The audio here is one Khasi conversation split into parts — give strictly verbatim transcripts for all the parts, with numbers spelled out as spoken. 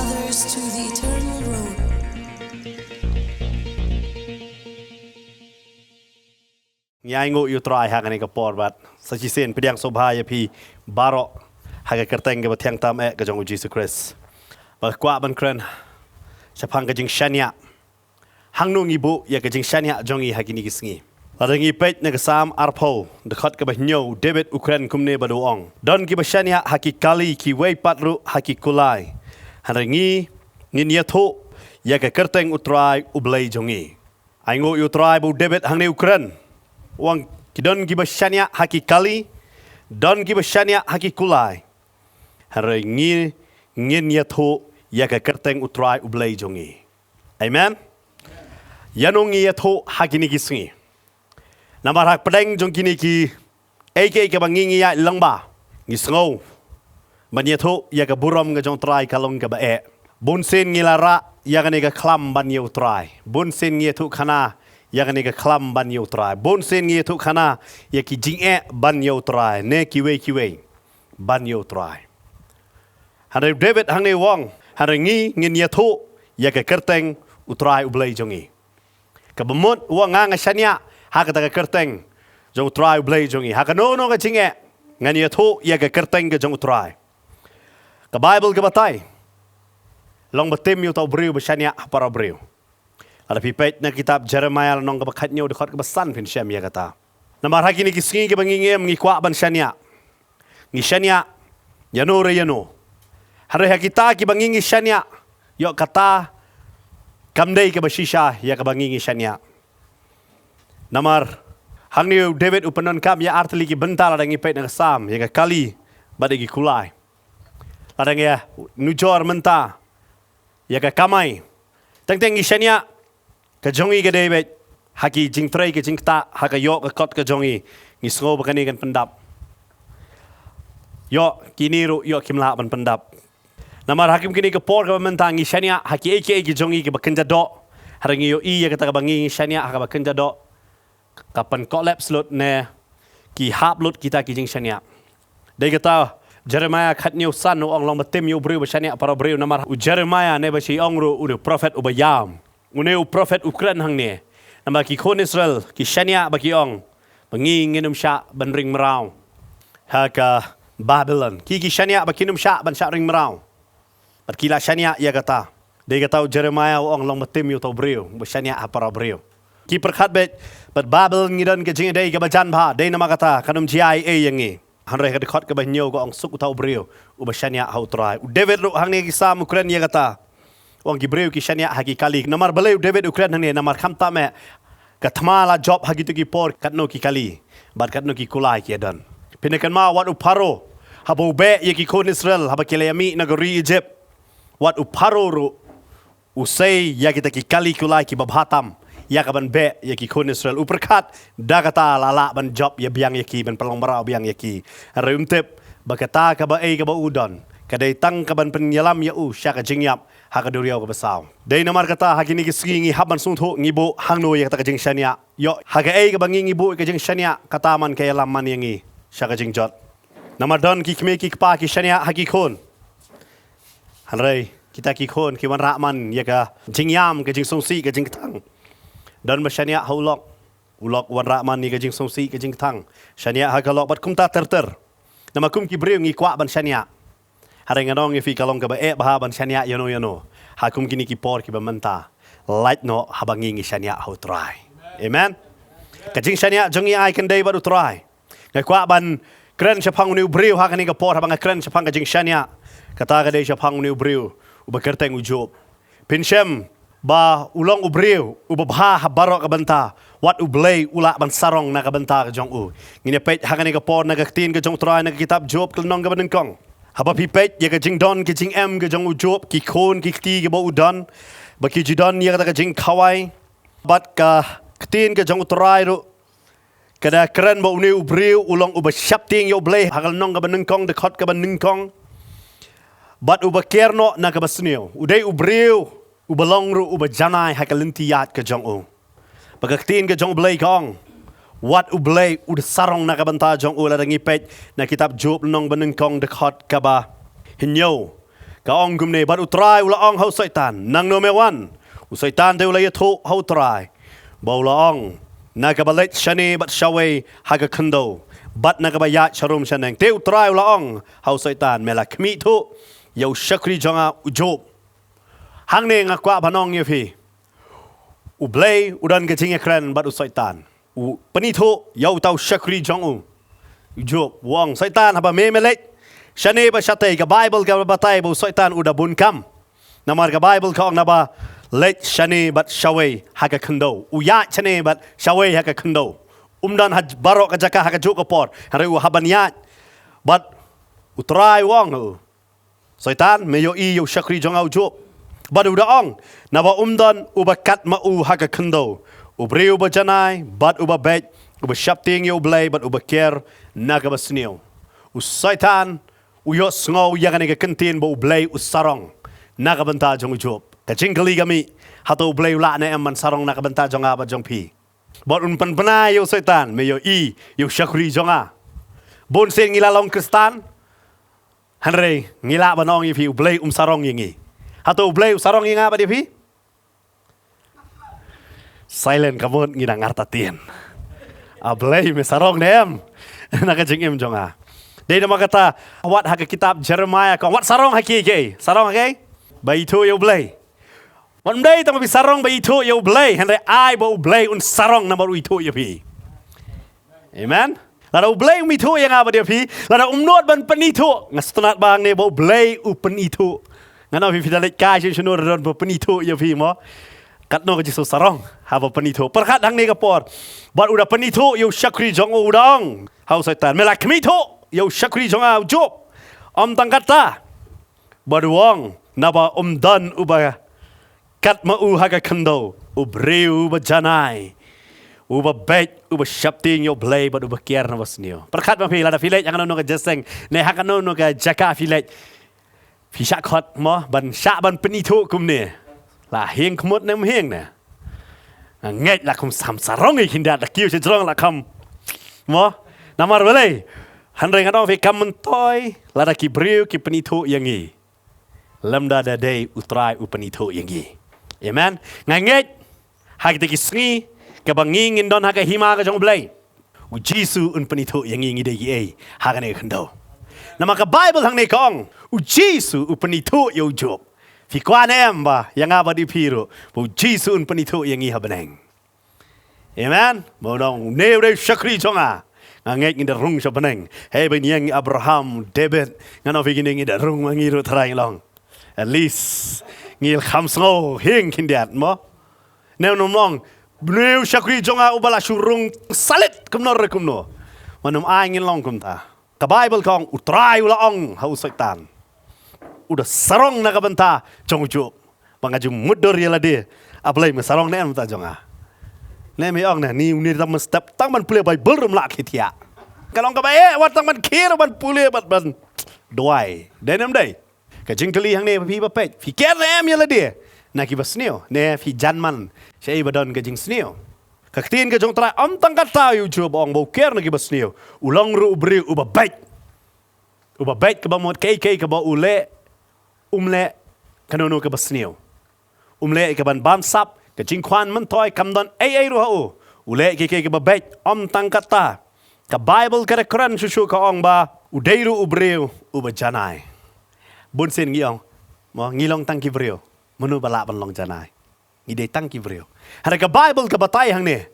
Others to the eternal road. Ngi ainguh ïa u Trai ha kane ka por bad sa shisien pdiang sngewbha ïa phi baroh ha ka kyrteng kaba thiang tam eh ka jong u Jisu Khrist. Ba kwah ban kren shaphang ka jingshaniah. Hangno ngi buh ïa ka jingshaniah jong ngi ha kine ki sngi? Lada ngi peit na ka Salm arphew, dkhot kaba hynñiew, David u kren kumne bad u ong: Don kiba shaniah ha ki kali, kiwei pat ruh ha ki kulai. Hynrei ngi, ngin ïathuh ïa ka kyrteng u Trai u Blei jong ngi. Ainguh ïa u Trai ba u David hangne u kren. U ong ki don kiba shaniah ha ki kali, don kiba shaniah ha ki kulai. Hynrei ngi, ngin ïathuh ïa ka kyrteng u Trai u Blei jong ngi. Amen. Ïano ngi ïathuh ha kine ki sngi? Namar ha pdeng jong kine ki ei ki ei kaba ngi ngi ïaid lyngba, ngi sngew ban ïathuh ïa ka burom ka jong u Trai ka long kaba eh. Bun sien ngi la rah ïa kane ka khlam ban ïa u Trai. Bun sien ngi ïathuh khana ïa kane ka khlam ban ïa u Trai. Bun sien ngi ïathuh khana ïa ki jingeh ban ïa u Trai ne kiwei kiwei ban ïa u Trai. Hynrei u David hangne u ong, hynrei ngi ngin ïathuh ïa ka kyrteng u Trai u Blei jong ngi. Kaba mut u ong, nga nga shaniah ha kata ka kyrteng jong u Trai u Blei jong ngi. Ha kano kano ka jingeh ngan ïathuh ïa ka kyrteng ka jong u Trai. Ka Baibl ka batai, long ba tim ïa uta u briew ba shaniah ha para briew. Lada phi peit na kitab Jeremiah lynnong kaba khathynñiew dkhot kaba san phin shem ïa kata. Namar ha kine ki sngi kiba ngi ngim, ngi kwah ban shaniah. Ngi shaniah ïano re ïano. Hynrei ha kita kiba ngi ngi shaniah, ïoh kata kam dei kaba shisha ïa kaba ngi ngi shaniah. Namar hangne u David u pyndonkam ïa artylli ki bynta lada ngi peit na ka Salm, ïa ka kali bad ïa ki kulai. Lada ngi nujor mynta ïa ka kamai, teng teng ngi shaniah ka jong ngi ka dei beit ha ki jingtrei ka jingktah, ha ka ïoh ka kot ka jong ngi. Ngi sngew ba kane kan pyndap. Ïoh kine ruh ïoh kim lah ban pyndap. Namar ha kum kine ka por kaba mynta ngi shaniah ha ki ei ki ei ki jong ngi kiba kynja doh. Hynrei ngi ïohi ïa kata kaba ngi ngi shaniah ha kaba kynja doh ka pynkohlep slut ne ki hap lut kita ki jingshaniah. Dei kata Jeremiah khathynñiew san u ong, long ba tim ïa u briew ba shaniah para briew. Namar u Jeremiah ne ba shi ong ruh u dei u prophet uba ïam. Une u prophet u kren hangne. Namar ki khun Israel ki shaniah ba ki ong ba ngi ngin ym shah ban ring mraw ha ka Babilon. Ki ki shaniah ba kin ym shah ban shah ring mraw. Bad ki la shaniah ïa kata. Dei kata u Jeremiah u ong, long ba tim ïa uta u briew ba shaniah ha para briew. Ki pyrkhat beit bad Babilon ngi don ka jingïadei kaba jan bha, dei namar kata kan ym jia ei ei ïa ngi. Hynrei ka dkhot kaba hynñiew ka ong, suk uta u briew uba shaniah ha u Trai. U David ruh hangne ki Salm u kren ïa kata. U ong ki briew ki shaniah ha ki kali. Namar balei u David u kren hangne? Namar khamtam eh ka thma la jop ha kito ki por katno ki kali bad katno ki kulai ki ïadon. Phin ïa kynmaw wat u Pharaoh haba u beh ïa ki khun Israel haba ki la ïamih na ka ri Egypt. Wat u Pharaoh ruh u sei ïa kita ki kali kulai kiba bha tam ïa ka ban beh ïa ki khun Israel. U pyrkhat da kata la lah ban jop ïa biang ïa ki, ban pynlong mraw biang ïa ki. Hynrei um tip ba kata kaba ei kaba u don ka dei tang ka ban pynïalam ïa u sha ka jingïap ha ka duriaw kaba saw. Dei namar kata ha kine ki sngi ngi hap ban sngewthuh ngi buh hangno ïa kata ka jingshaniah. Ïoh ha kaei kaba ngi ngi buh ïa ka jingshaniah, kata man ka ïalam man ïa ngi sha ka jingjot. Namar don ki kmie ki kpa ki shaniah ha ki khun. Hynrei kita ki khun ki wanrah man ïa ka jingïam, ka jingsngewsih, ka jingkthang. Don ba shaniah ha u lok. U lok wanrah man ïa ka jingsngewsih, ka jingkthang. Shaniah ha ka lok bad kumta ter ter. Namar kum ki briew ngi kwah ban shaniah. Hynrei ngan ong ïa phi, ka long kaba eh bha ban shaniah ïano ïano ha kum kine ki por kiba mynta. Lait noh haba ngi ngi shaniah ha u Trai. Amen. Ka jingshaniah jong ngi ai kynda bad u Trai. Nga kwah ban kren shaphang une u briew ha kane ka por, haba nga kren shaphang ka jingshaniah. Kata ka dei shaphang une u briew uba kyrteng u Job. Phin shem ba u long u briew uba bha ha baroh ka bynta. Wat U Blei u lah ban sarong na ka bynta ka jong u. Ngin ïa peit ha kane ka por na ka ktien ka jong u Trai na ka kitab Job ka lynnong kaba nyngkong. Haba phi peit ïa ka jingdon ka jingem ka jong u Job, ki khun ki kti kiba u don, ba ki ju don ïa kata ka jingkhawai. Bad ka ktien ka jong u Trai ruh ka da kren ba une u briew u long uba sheptieng ïa U Blei ha ka lynnong kaba nyngkong, dkhot kaba nyngkong. Bad uba kiar noh na kaba sniew. U dei u briew uba long ruh uba janai ha ka lynti ïaid ka jong u. Ba ka ktien ka jong U Blei ka ong, wat U Blei u da sarong na ka bynta jong u. Lada ngi peit na kitab Job lynnong ba nyngkong, dkhot kaba hynñiew, Ka ong kumne, bad u Trai u la ong ha u Soitan, nangno me wan? U Soitan te u la ïathuh ha u Trai, ba u la ong, na kaba leit shane bad shawei ha ka khyndew, bad na kaba ïaid sharum shaneng. Te u Trai u la ong ha u Soitan, me la khmih thuh ïa u shakri jong nga u Job. Hangne nga kwah ban ong ïa phi, U Blei u don ka jingïakren bad u Soitan. U pynithuh ïa uta u shakri jong u, u Job, u ong, Soitan, haba me me leit shane bad shatei, ka Baibl ka batai ba u Soitan u da bun kam. Namar ka Baibl ka ong, naba leit shane bad shawei ha ka khyndew. U ïaid shane bad shawei ha ka khyndew. Um don ha baroh ka jaka ha kajuh ka por. Hynrei u hap ban ïaid. Bad u Trai u ong, Soitan, me ïohi ïa u shakri jong nga u Job. Bad u da ong, naba um don uba kat ma u ha ka khyndew, u briew uba janai bad uba beit, uba sheptieng ïa U Blei bad uba kiar na kaba sniew. U Soitan u ïohsngew ïa kane ka kyntien ba U Blei u sarong na ka bynta jong u Job. Ka jingkylli ka mih, hato U Blei u lah ne em ban sarong na ka bynta jong nga bad jong phi? Bad un pynbna ïa u Soitan, me ïohi ïa u shakri jong nga. Bun sien ngi la long Khristan, hynrei ngi lah ban ong ïa phi, U Blei um sarong ïa ngi. Hato U Blei u sarong ïa nga bad ïa phi? Silent ka mut ngi dang artatien. A Blei me sarong ne em na ka jingim jong nga? Dei namar kata, wat ha ka kitab Jeremiah ka ong, wat sarong ha kiei kiei. Sarong ha kiei? Ba ithuh ïa U Blei. Wat ym dei tang ba phi sarong ba ithuh ïa U Blei, hynrei ai ba U Blei un sarong namar u ithuh ïa phi. Amen. Lada U Blei um ithuh ïa nga bad ïa phi, lada um nud ban pynithuh, nga sngewtynnat ba hangne ba U Blei u pynithuh. Ngan ong ïa phi, phi da leit kai shano shano, don ba pynithuh ïa phi mo. Katno ka jingsarong haba pynithuh. Pyrkhat hangne ka por. Bad u da pynithuh ïa u shakri jong u, u da ong ha u Soitan, me la khmih thuh ïa u shakri jong nga u Job. Ym tang kata, bad u ong, naba um don uba kat ma u ha ka khyndew, u briew uba janai, uba beit, uba sheptieng ïa U Blei bad uba kiar na ba sniew. Pyrkhat ma phi, lada phi leit ha kano kano ka jingïaseng ne ha kano kano ka jaka phi leit, phi shah khot mo ban shah ban pynithuh kumne, la hieng khmut ne ym hieng ne? Nga ngeit la kham sam sarong ïa khyndiat, la kiew sha jrong la kham mo. Namar balei? Hynrei ngan ong ïa phi, kam myntoi lada ki briew ki pynithuh ïa ngi, lymda da dei U Trai u pynithuh ïa ngi. Amen. Nga ngeit ha kita ki sngi kaba ngi ngin don ha ka hima ka jong U Blei, U Jisu un pynithuh ïa ngi, ngi dei kiei ha kane ka khyndew. Namar ka Baibl hangne ka ong, U Jisu u pynithuh ïa u Job. Phi kwah ne em ba ïa nga bad ïa phi ruh ba U Jisu un pynithuh ïa ngi ha bneng? Amen. Ba u ong, une u dei u shakri jong nga. Nga ngeit ngin da rung sha bneng. Hei ba ngi ïeng ïa Abraham, David, ngan ong ïa phi, kine ngin da rung ma ngi ruh tharai ngi long. At least ngi kham sngew hieng khyndiat mo. Ne un ym ong, une u shakri jong nga uba la shu rung salit kumno re kumno. Mano ym ai ngin long kumta. Ka Baibl ka ong, U Trai u la ong ha u Soitan, u da sarong na ka bynta jong u Job, ba nga ju mutdur ïa lade. A Blei me sarong ne em na ka bynta jong nga? Ne me ong ne, ni une tang ban step, tang ban pule Baibl ruh ym lah khie thiah. Ka long kaba eh wat tang ban khie ruh ban pule bad ban duwai. Dei ne ym dei? Ka jingkylli hangne, phi ba peit, phi kiar ne em ïa lade na ki ba sniew, ne phi jan man shaei ba don ka jingsniew? Ka ktien ka jong U Trai, ym tang kata, ïa u Job ong ba u kiar na ki ba sniew, u long ruh u briew uba beit. Uba beit kaba mut kaei kaei kaba u leh, um leh kano kano kaba sniew. Um leh ïa kaban bamsap, ka jingkwah myntoi kam don ei ei ruh ha u. U leh kaei kaei kaba beit. Ym tang kata, ka Baibl ka da kren shuh shuh, ka ong ba u dei ruh u briew uba janai. Bun sien ngi ong, mo, ngi long tang ki briew, mano ba lah ban long janai? Ngi dei tang ki briew. Hynrei ka Baibl ka batai hangne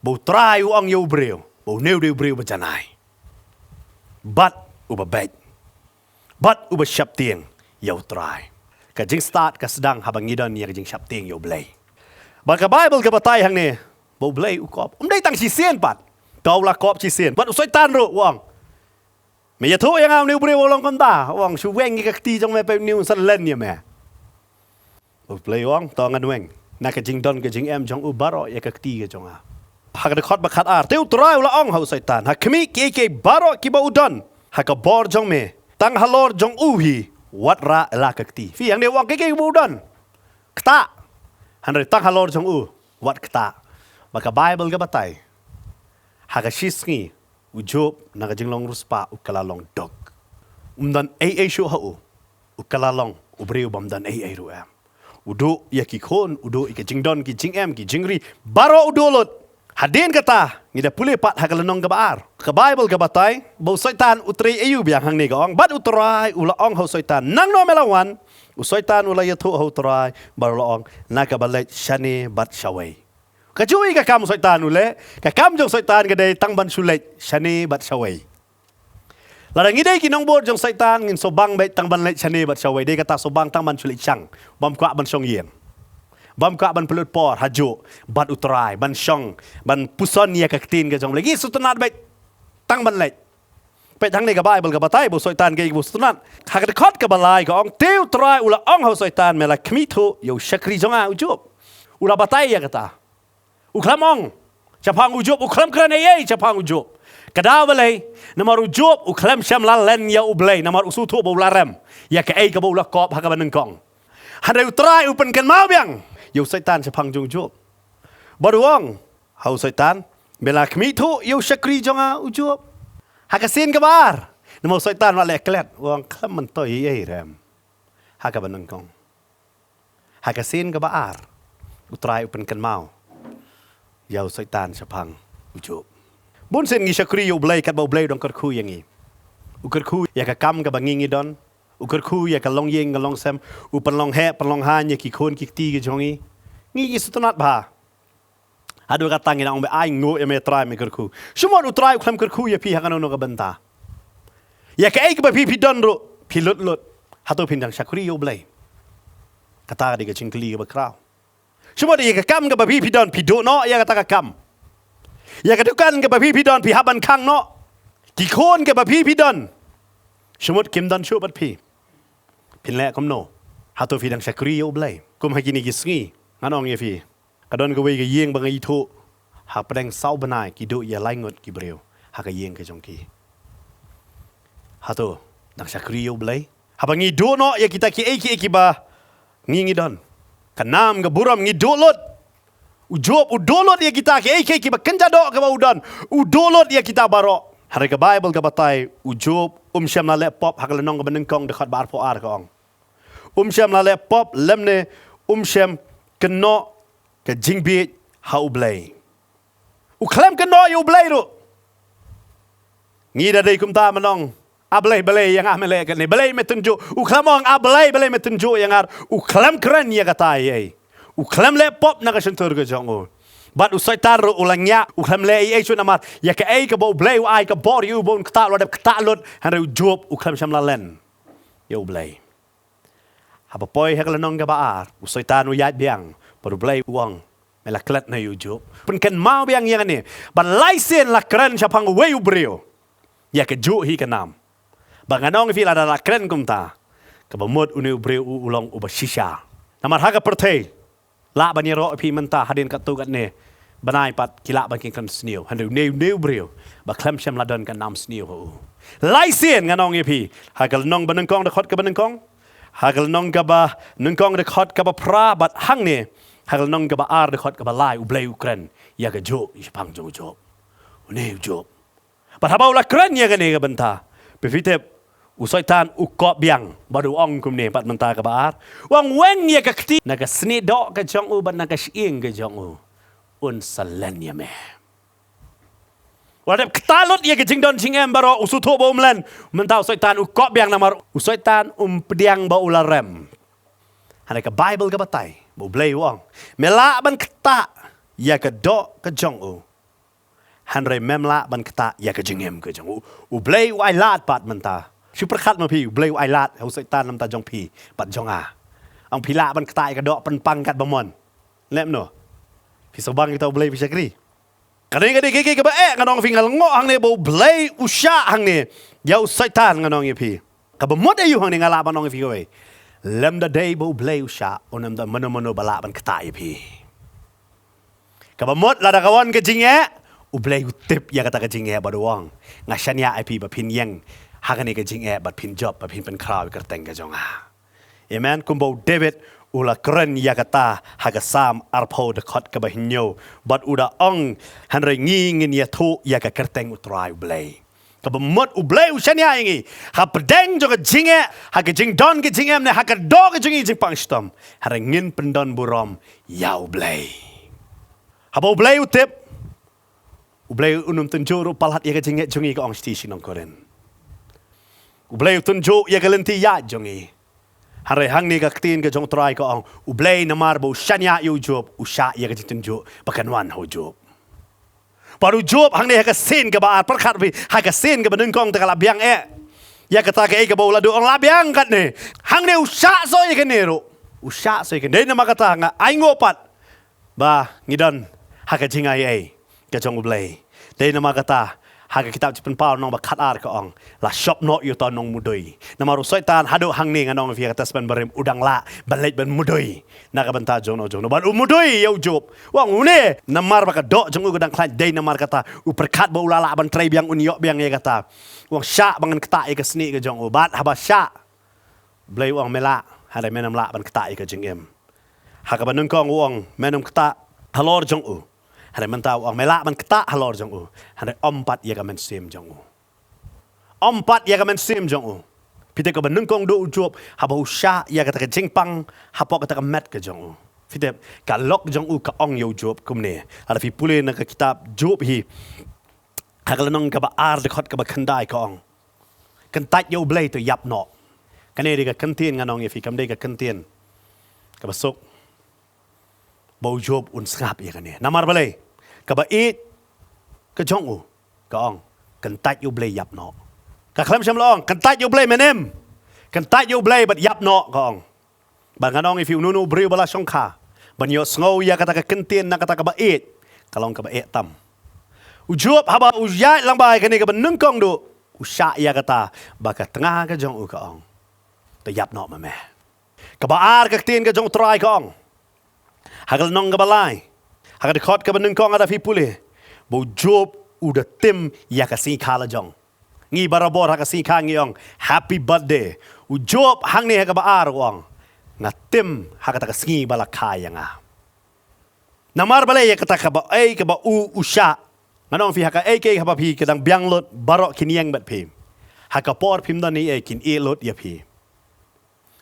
ba U Trai u ong ïa u briew ba une u dei u briew uba janai bad uba beit bad uba sheptieng ïa U Trai. Ka jingstad ka sdang haba ngi don ïa ka jingsheptieng ïa U Blei. Bad ka Baibl ka batai hangne ba U Blei u kop, um dei tang shisien pat, ka u la kop shisien. Bad u Soitan ruh u ong, me ïathuh ïa nga une u briew uba long kumta? U ong, shu weng ïa ka kti jong me, peit une un sa len ïa me. U Blei u ong, to ngan weng na ka jingdon ka jingem jong u baroh ïa ka kti ka jong nga. Ha ka dkhot ba khatar, te U Trai u la ong ha u Soitan, ha khmih kiei kiei baroh kiba u don ha ka bor jong me, tang halor jong u hi wat rah la ka kti. Phi, hangne u ong kiei kiei ba u don, ktah. Hynrei tang halor jong u wat ktah. Ba ka Baibl ka batai, ha ka shisngi u Job na ka jinglong riewspah u kylla long duk. Um don ei ei shuh ha u, u kylla long U briew bym don ei ei ruh em. U duh ïa ki khun, u duh ïa ki jingdon, ki jingem, ki jingri. Baroh u duh lut. Hadien kata, ngi da pule pat ha ka lynnong kaba ar. Ka Baibl ka batai, ba u Soitan u trei ïa u biang hangne ka ong. Bad u Trai, u la ong ha u Soitan. Nangno me la wan, u Soitan u la ïathuh ha u Trai, bad u la ong. Na kaba leit shane bad shawei. Kajuh ïa ka kam u Soitan u leh, ka kam jong u Soitan ka dei tang ban shu leit, shane bad shawei. Lada ngi dei ki nongbud jong u Soitan ngin sngewbang beit tang ban leit shane bad shawei dei kata sngewbang tang ban shu leit shang. Bym kwah ban shong ïing. Bym kwah ban pynlut por hajuh bad u Trai ban shong ban puson ïa ka ktien ka jong u Blei. Ngi sngewtynnat beit tang ban leit. Peit hangne ka Baibl ka batai ba u Soitan ka ïa ka ba u sngewtynnat. Ha ka dkhot kaba lai ka ong te u Trai u la ong ha u Soitan me la khmih thuh ïa u shakri jong nga u Job. U la batai ïa kata. U khlem ong shaphang u Job, u khlem kren ei ei shaphang u Job. Ka daw balei? Namar u Job u khlem shym la len ïa u Blei, namar u sngewthuh ba u la rem ïa kaei kaba u la kop ha kaba nyngkong. Hynrei u Trai u pynkynmaw biang ïa u Soitan shaphang jong u Job. Bad u ong ha u Soitan, me la khmih thuh ïa u shakri jong nga u Job. Ha ka sien kaba ar, namar u Soitan u la leh klet, u ong khlem myntoi ei ei rem. Ha kaba nyngkong. Ha ka sien kaba ar, u Trai u pynkynmaw ïa u Soitan shaphang u Job. Bun sien ngi shakri ïa u Blei katba u Blei u dang kyrkhu ïa ngi. U kyrkhu ïa ka kam kaba ngi ngi don. U kyrkhu ïa ka longïing ka longsem. U pynlong heh pynlong haiñ ïa ki khun ki kti ki jong ngi. Ngi ngi sngewtynnat bha. Haduh kata ngi nang ong ba ai nguh ïa me Trai me kyrkhu. Shu mut u Trai u khlem kyrkhu ïa phi ha kano kano ka bynta. Ïa kaei kaba phi phi don ruh phi lut lut. Hato phin dang shakri ïa u Blei? Kata ka dei ka jingkylli kaba khraw. Shu mut ïa ka kam kaba phi phi don phi duh noh ïa kata ka kam. Ïa ka dukan kaba phi phi don phi hap ban khang noh. Ki khun kaba phi phi don. Shu mut kim don shuh bad phi. Phin leh kumno? Hato phi dang shakri ïa u Blei? Kum ha kine ki sngi ngan ong ïa phi. Ka don kawei ka ïing ba nga ithuh. Hapdeng saw bnai ki duh ïa lai ngut ki briew ha ka ïing ka jong ki. Hato dang shakri ïa u Blei? Haba ngi duh noh ïa kita kiei kiei kiba ngi ngi don. Ka nam ka burom ngi duh lut. U Job u duh lut ïa kita kiei kiei kiba kynja doh kaba u don. U duh lut ïa kita baroh. Hynrei ka Baibl ka batai u Job um shym la leh pop ha ka lynnong kaba nyngkong dkhot ba arphew ar ka ong. Um shym la leh pop lymne um shym kynnoh ka jingbieit ha u Blei. U khlem kynnoh ïa u Blei ruh. Ngi da dei kumta mynno. A Blei Blei ïa nga me leh kane Blei me tynjuh. U khlem ong a Blei Blei me tynjuh ïa nga. U khlem kren ïa kata ei ei. U khlem leh pop na ka shyntur ka jong u. Bad u Soitan ruh u la ñiah u khlem leh ei ei shuh namar ïa kaei kaba u Blei u ai ka bor ïa u ba un ktah u la dep ktah lut. Hynrei u Job u khlem shym la len ïa u Blei. Haba poi ha ka lynnong kaba ar u Soitan u ïaid biang bad u Blei u ong me la klet noh ïa u Job. Pynkynmaw biang ïa kane ba lai sien la kren shaphang uwei u briew ïa kajuh hi ka nam. Ba ngan ong ïa phi lada la kren kumta kaba mut une u briew u u long uba shisha. Namar ha ka pyrthei lah ban ïaroh ïa phi mynta hadien katto katne bnai pat ki lah ban kren sniew. Hynrei une une u briew ba khlem shym la don ka nam sniew ha u. Lai sien ngan ong ïa phi ha ka lynnong ba nyngkong dkhot kaba nyngkong, ha ka lynnong kaba nyngkong dkhot kaba phra bad hangne ha ka lynnong kaba ar dkhot kaba lai u Blei u kren ïa kajuh shaphang jong u Job. Une u Job. Bad haba u la kren ïa kane ka bynta phi phi tip u Soitan u kop biang bad u ong kumne bad mynta kaba ar. U ong weng ïa ka kti na ka snieh doh ka jong u bad na ka shyieng ka jong u un sa len ïa me. U la dep ktah lut ïa ka jingdon jingem baroh u sngewthuh ba um len. Mynta u Soitan u kop biang namar u Soitan um pdiang ba u la rem. Hynrei ka Baibl ka batai ba u Blei u ong me lah ban ktah ïa ka doh ka jong u. Hynrei mem lah ban ktah ïa ka jingim ka jong u. U Blei u ailad pat mynta. Shu pyrkhat ma phi u Blei u ailad ha u Soitan namar jong phi bad jong nga. Ong phi lah ban ktah ïa ka doh pynpang katba mon. Leh kumno? Phi sngewbang ïa kita u Blei phi shakri. Kane ka dei ka dei kaba eh ngan ong ïa phi nga lyngngoh hangne ba u Blei u shah hangne ïa u Soitan ngan ong ïa phi. Kaba mut aïu hangne nga lah ban ong ïa phi kawei. Lymda dei ba u Blei u shah un ym don mano mano ba lah ban ktah ïa phi. Kaba mut lada ka wan ka jingeh u Blei u tip ïa kata ka jingeh bad u ong nga shaniah ïa phi ba phin ïeng ha kane ka jingeh bad phin jop ba phin pynkhraw ïa ka kyrteng ka jong nga. Amen. Kumba u David u la kren ïa kata ha ka Salm arphew dkhot kaba hynñiew bad u da ong hynrei ngi ngin ïathuh ïa ka kyrteng u Trai u Blei. Kaba mut U Blei u shaniah ïa ngi ha pdeng jong ka jingeh, ha ka jingdon ka jingem ne ha ka doh ka jong ngi jingpang shitom. Hynrei ngin pyndon burom ïa U Blei. Haba U Blei u tip, U Blei un ym tynjuh ruh palat ïa ka jingeh jong ngi, ka ong shithi sha ki nong Korinth. U Blei u tynjuh ïa ka lynti ïaid jong ngi. Hynrei hangne ka ktien ka jong U Trai ka ong, U Blei namar ba u shaniah ïa u Job, u shah ïa ka jingtynjuh ba kan wan ha u Job. Bad u Job hangne ha ka sien kaba ar, pyrkhat phi, ha ka sien kaba nyngkong te ka la biang eh ïa kata kaei kaba u la duh, ong la biang katne. Hangne u shah shuh ïa kane ruh. U shah shuh ïa kane. Dei namar kata nga ainguh pat ba ngi don ha ka jingaiei ka jong U Blei. Dei namar kata ha ka kitab Jingpynpaw lynnong ba khatar ka ong, la shop noh ïa uta u nongmudui. Namar u Soitan haduh hangne, nga ong ïa phi, ha ka Testament Barim u dang lah ban leit ban mudui na ka bynta jongno jongno. Bad u mudui ïa u Job. U ong une, namar ba ka doh jong u ka dang khlaiñ, dei namar kata u pyrkhat ba u la lah ban trei biang, un ïoh biang ïa kata. U ong shah ba ngan ktah ïa ka snieh ka jong u. Bad haba shah, U Blei u ong me lah, hynrei men ym lah ban ktah ïa ka jingim. Ha kaba nyngkong u ong men ym ktah halor jong u. Hynrei mynta u ong me lah ban ktah halor jong u, hynrei ym pat ïa ka mynsiem jong u. Ym pat ïa ka mynsiem jong u. Phi tip, kaba nyngkong duh u Job haba u shah ïa kata ka jingpang hapoh kata ka met ka jong u. Phi tip, ka lok jong u ka ong ïa u Job kumne. Lada phi pule na ka kitab Job hi, ha ka lynnong kaba ar, dkhot kaba khyndai ka ong, kyntait ïa U Blei, to ïap noh. Kane dei ka kyntien, nga ong ïa phi, kam dei ka kyntien kaba suk ba u Job un sngap ïa kane. Namar balei? Kaba ïeit ka jong u ka ong, kyntait ïa U Blei, ïap noh. Ka khlem shym la ong kyntait ïa U Blei, men im. Kyntait ïa U Blei bad ïap noh, ka ong. Bad nga ong ïa phi, uno uno u briew ba la shongkha ban ïohsngew ïa kata ka kyntien na kata kaba ïeit, ka long kaba eh tam. U Job haba u ïaid lyngba ïa kane kaba nyngkong duh, u shah ïa kata ba ka tnga ka jong u ka ong, to ïap noh ma me. Kaba ar, ka ktien ka jong U Trai ka ong ha ka lynnong kaba lai, ha ka dkhot kaba nyngkong, lada phi pule, ba u Job u da tim ïa ka sngi kha la jong. Ngi barabor ha ka sngi kha ngi ong happy birthday. U Job hangne ha kaba ar u ong, nga tim ha kata ka sngi ba la kha ïa nga. Namar balei? Ïa kata kaba, ïa kaba u, u shah. Nga ong ïa phi, ha kaei kaei haba phi ka dang biang lut, baroh kin ïeng bad phi. Ha ka por phim don ei ei kin ïeh lut ïa phi.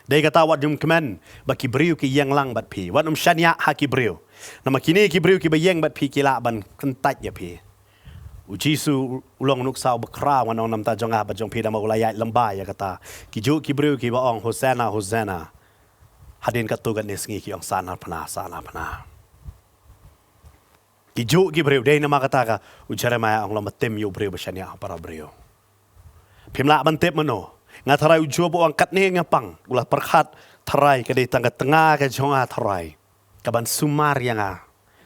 Dei kata, wat ym kmen ba ki briew ki ïeng lang bad phi. Wat ym shaniah ha ki briew. Namar kine ki briew kiba ïeng bad phi ki lah ban kyntait ïa phi. U Jisu u long nuksa uba khraw, nga ong, namar jong nga bad jong phi, namar u la ïaid lyngba ïa kata. Ki juh ki briew kiba ong, Hosanna, Hosanna. Hadien katto katne sngi ki ong, sahnarphna, sahnarphna. Ki juh ki briew. Dei namar kata ka u Jeremiah u ong, long ba tim ïa u briew ba shaniah ha u para briew. Phim lah ban tip mano. Nga tharai u Job u ong, katne nga pang, u la pyrkhat, tharai ka dei tang ka tnga ka jong nga, tharai, kaban sumar ïa nga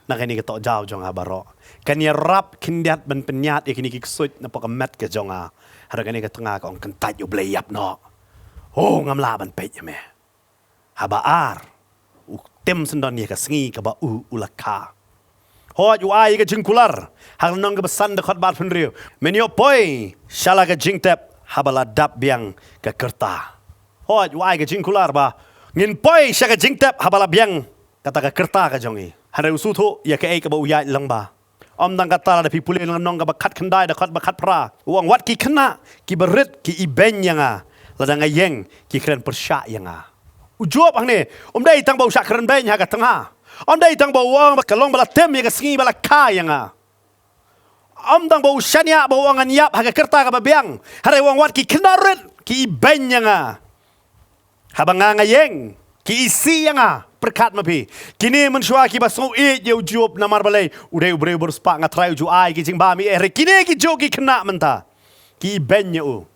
na kane ka tohjaw jong nga baroh. Kan ïarap khyndiat ban pynïaid ïa kine ki ksuid napoh ka met ka jong nga. Hynrei kane ka tnga ka ong, kyntait ïa U Blei, ïap noh. Oh, ngam lah ban peit ïa me. Haba ar, u tim syndon ïa ka sngi kaba u, u la kha. Hooid, u ai ïa ka jingkular ha ka lynnong kaba san, dkhot ba arphew hynriew, men ïoh poi sha la ka jingtep haba la dap biang ka kyrta. Hooid, u ai ka jingkular ba ngin poi sha ka jingtep haba la biang kata ka kyrta ka jong ngi. Hynrei u sngewthuh ïa kaei kaba u ïaid lyngba. Ym tang kata, lada phi pule na ka lynnong kaba khatkhyndai, dkhot ba khatphra, u ong, wat ki khynnah kiba rit ki ibeiñ ïa nga, lada nga ïeng ki kren pyrshah ïa nga. U Job hangne, ym dei tang ba u shah kren beiñ ha ka tnga. Ym dei tang ba u ong ba ka long ba la tim ïa ka sngi ba la kha ïa nga. Ym tang ba u shaniah ba u ong ngan ïap ha ka kyrta kaba biang. Hynrei u ong, wat ki khynnah rit ki ibeiñ ïa nga, haba nga, nga ïeng, ki isih ïa nga. Pyrkhat ma phi, kine mynshuwa kiba sngew ïeit ïa u Job, namar balei? U dei u briew ba riewspah, nga tharai u ju ai ki jingbam ei ei. Hynrei kine ki juh ki khynnah mynta ki ibeiñ ïa u,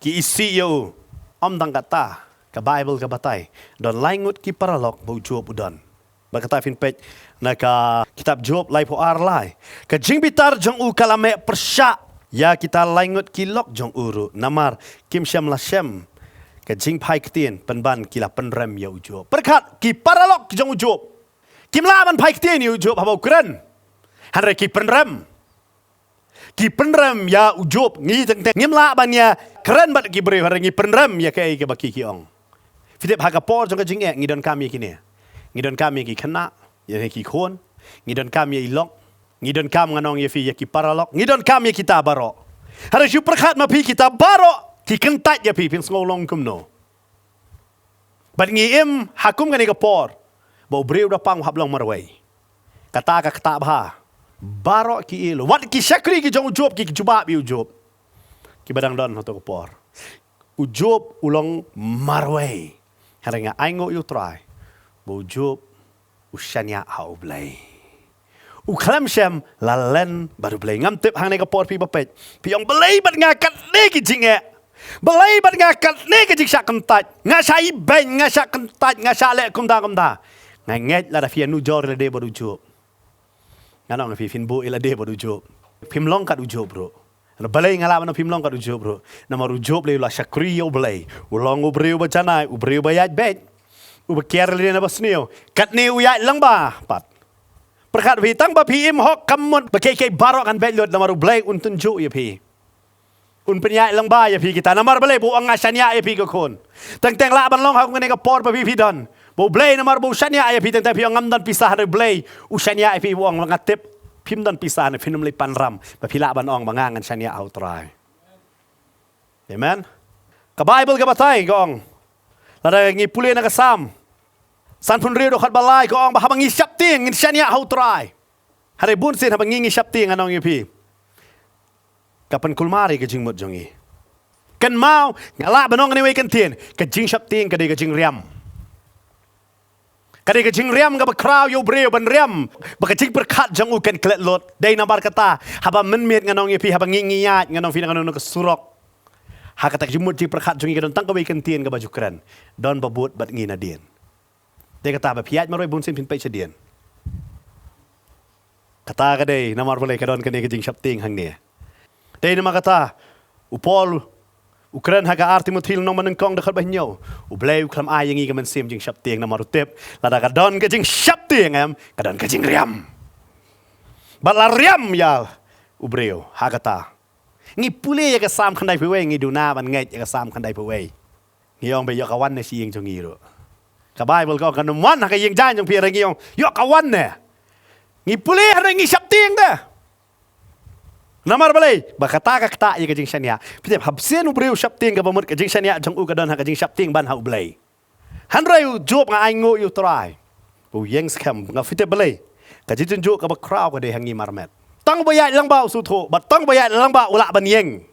ki isih ïa u. Ym tang kata, ka Baibl ka batai, don lai ngut ki paralok ba u Job u don. Bad kata phin peit na ka kitab Job laiphew ar lai, ka jingbitar jong u ka la meh pyrshah ïa kita lai ngut ki lok jong u ruh, namar kim shym la shem ka jingphai ktien pynban ki la pynrem ïa u Job. Pyrkhat, ki paralok jong u Job kim lah ban phai ktien ïa u Job haba u kren. Hynrei ki pynrem. Ki pynrem ïa u Job. Ngi teng teng ngim lah ban ïa kren bad ki briew, hynrei ngi pynrem ïa kaei kaba ki, ki ong. Phi tip, ha ka por jong ka jingeh ngi donkam ïa kine. Ngi donkam ïa ki khynnah, ïa ki khun. Ngi donkam ïa i lok. Ngi donkam, nga ong ïa phi, ïa ki paralok. Ngi donkam ïa kita baroh. Hynrei shu pyrkhat ma phi kita baroh ki kyntait ïa phi, phin sngew long kumno. Bad ngi im ha kum kane ka por ba u briew da pang u hap long marwei. Kata ka ktah bha. Baroh ki ïa, wat ki shakri ki jong u Job ki jubab ïa u Job. Kiba dang don hato ka por. U Job u long marwei. Hynrei nga ainguh ïa u Trai ba u Job u shaniah ha u Blei. U khlem shym la len bad u Blei. Ngam tip hangne ka por phi ba peit, phi ong, Blei bad nga katne ki jingeh. Blei bad nga katne ki jingshah kyntait. Nga shah ibeiñ, nga shah kyntait, nga shah leh kumta kumta. Nga ngeit lada phi ïanujor lade bad u Job. Nga ong phi, phin buh ïa lade bad u Job. Phim long kat u Job ruh. Balei nga lah ban ong phim long kat u Job ruh? Namar u Job lei u la shakri ïa u Blei. U long u briew ba janai, u briew ba ïaid beit. U ba kiar lade na ba sniew. Katne u ïaid lyngba pat. Pyrkhat phi, tang ba phi im hok kam mut ba kiei kiei baroh kan beit lut, namar u Blei un tynjuh ïa phi. Un pynïaid lyngba ïa phi kita. Namar balei? Ba u ong nga shaniah ïa phi ko khun. Teng teng lah ban long ha kane ka por ba phi phi don. Ba u Blei namar ba u shaniah ïa phi, teng teng phi ong ngam don pisa, hynrei u Blei u shaniah ïa phi, u ong nga tip phim don pisa, hynrei phin ym leit pan ram ba phi lah ban ong ba nga ngan shaniah ha u Trai. Amen. Ka Baibl ka batai ka ong, lada ngi pule na ka Salm sanphew hynriew dkhot ba lai, ka ong ba haba ngi sheptieng ngin shaniah ha u Trai. Hynrei bun sien haba ngi ngi sheptieng, ngan ong ïa phi, ka pynkulmar ïa ka jingmut jong ngi. Kynmaw, nga lah ban ong kane wei ka ktien, ka jingsheptieng ka dei ka jingriam. Ka dei ka jingriam kaba khraw ïa u briew ban riam ba ka jingpyrkhat jong u kan klet lut. Dei namar kata, haba mynmiet ngan ong ïa phi, haba ngi ngi ïaid, ngan ong phi, na kano kano ka surok, ha kata ka jingmut jingpyrkhat jong ngi ka don tang kawei ka ktien kaba ju kren, don ba bud bad ngi nadien. Dei kata ba phi ïaid marwei bun sien phin peit shadien. Kata ka dei namar balei ka don kane ka jingsheptieng hangne. Dei namar kata u Paul u kren ha ka ar Timothi lynnong ba nyngkong dkhot ba hynñiew, u Blei u khlem ai ïa ngi ka mynsiem jingsheptieng, namar u tip lada ka don ka jingsheptieng, em, ka don ka jingriam. Bad la riam ïa u briew ha kata. Ngi pule ïa ka Salm khyndaiphew wei, ngi duna ban ngeit ïa ka Salm khyndaiphew wei. Ngi ong ba ïoh ka wan ne sha ïing jong ngi ruh. Ka Baibl ka ong kan ym wan ha ka ïing jaiñ jong phi, hynrei ngi ong ïoh ka wan ne. Ngi pule hynrei ngi sheptieng de. Namar balei? Ba kata ka ktah ïa ka jingshaniah. Phi tip, haba sien u briew u sheptieng, kaba mut ka jingshaniah jong u ka don ha ka jingsheptieng ban ha u Blei. Hynrei u Job, nga ainguh ïa u Trai, u ïeng skhem, nga phi tip balei? Ka jingtynjuh kaba khraw ka dei ha ngi marmet. Tang ba ïaid lyngba u sngewthuh, bad tang ba ïaid lyngba u lah ban ïeng.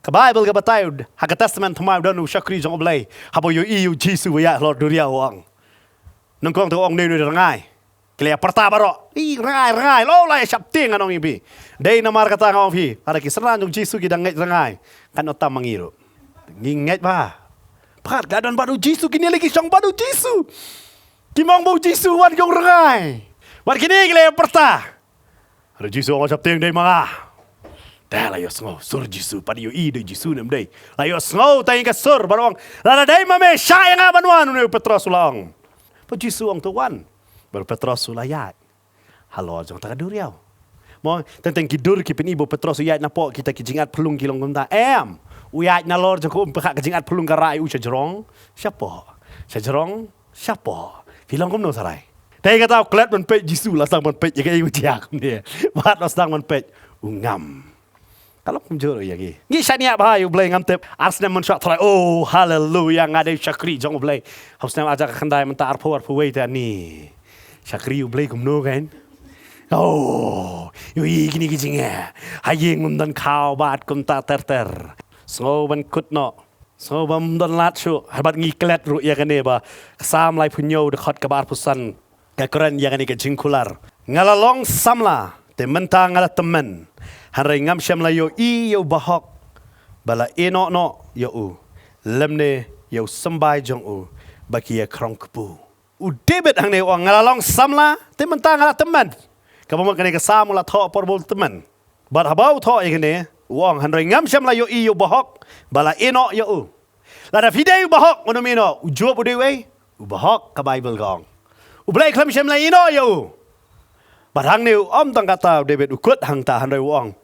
Ka Baibl ka batai, ha ka Testament Thymmai u don u shakri jong u Blei, haba u ïohi ïa u Jisu ba ïaid halor duriaw u ong. Nyngkong te u ong ne ne rngai. Ki la ïa pyrta baroh. Ih, rngai, rngai, lo la ïa sheptieng, ngan ong ïa phi. Dei namar kata nga ong ïa phi, lada ki synran jong u Jisu ki dang ngeit rngai, kan ym tam ma ngi ruh. Ngi ngeit ba pat ka don bad u Jisu, kine lei ki shong bad u Jisu. Ki ong ba u Jisu wan ki ong rngai. Bad kine ki la ïa pyrta. Hynrei u Jisu u ong, sheptieng, dei ma nga. Te la ïohsngew sur Jisu, pat ïohi dei Jisu ne ym dei. La ïohsngew tang ïa ka sur, bad u ong, lada dei ma me, shah ïa nga ban wan, une u Petros u la ong. Bad u Jisu u ong to wan. Bad u Petros u la ïaid halor jong kata ka duriaw. Mo, teng teng ki dur ki pyni ba u Petros u ïaid napoh kita ki jingat phyllung ki long kumta. Em, u ïaid nalor jong ka um, pyrkhat ka jingat phyllung ka rah ïa u shajrong shapoh, shajrong shapoh. Phi long kumno, Sarai? Te kata u klet ban peit Jisu, la sdang ban peit ïa kaei u jia kumne. Bad la sdang ban peit u ngam. Ka long kumjuh ruh ïa ngi. Ngi shaniah bha ïa u Blei, ngam tip ar snem mynshuwa tharai, oh haleluya, nga dei shakri jong u Blei. Haba snem ar hajar khyndai mynta arphew arphew wei te ani shakri u Blei kumno kein? Oh, ïohi kine ki jingeh. Ha ïing ym don khaw bad kumta ter ter. Sngew ban kut noh. Sngew bym don lad shuh, hynrei bad ngi klet ruh ïa kane ba ka Salm laiphew hynñiew dkhot kaba arphew san ka kren ïa kane ka jingkular. Nga la long samla, te mynta nga la tymmen. Hynrei ngam shym la ïohi ïa u bahok ba la ïehnoh noh ïa u, lymne ïa u symbai jong u ba ki ïa khrong kpu. U David hangne u ong, nga la long samla, te mynta nga la tymmen. Kaba mut kane ka Salm u la thoh por ba u tymmen. Bad haba u thoh ïa kane, u ong, hynrei ngam shym la ïohi ïa u bahok ba la ïehnoh ïa u. Lada phi dei u bahok, un ym ïehnoh. U Job u dei uei? U bahok, ka Baibl ka ong. U Blei khlem shym la ïehnoh ïa u. Bad hangne ym tang kata u David u kut hangta, hynrei u ong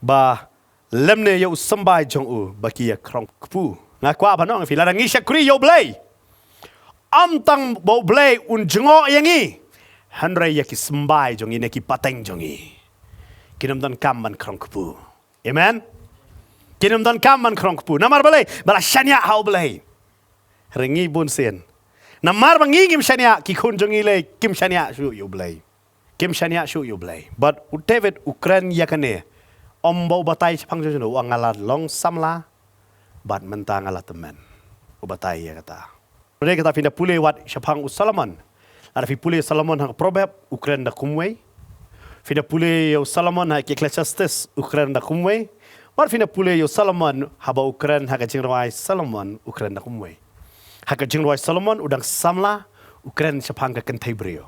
ba lymne ïa u symbai jong u ba ki ïa khrong kpu. Nga kwah ban ong ïa phi, lada ngi shakri ïa u Blei, ym tang ba u Blei un jngoh ïa ngi, hynrei ïa ki symbai jong ngi ne ki pateng jong ngi kin ym donkam ban khrong kpu. Amen. Kin ym donkam ban khrong kpu. Namar balei? Ba la shaniah ha U Blei. Hynrei ngi bun sien, namar ba ngi ngim shaniah, ki khun jong ngi lei kim shaniah shuh ïa U Blei. Kim shaniah shuh ïa U Blei. Bad u David u kren ïa kane. Ym ba u batai shaphang jong u, nga la long samla bad mynta nga la tymmen. U batai ïa kata. Dei kata phin da pule wat shaphang u Solomon. Lada phi pule Solomon ha ka Proverb, u kren da kumwei. Phi da pule ïa u Solomon ha ka Ecclesiastes, u kren da kumwei. Bad phi da pule ïa u Solomon haba u kren ha ka Jingrwai Solomon, u kren da kumwei. Ha ka Jingrwai Solomon u dang samla, u kren shaphang ka kynthei briew.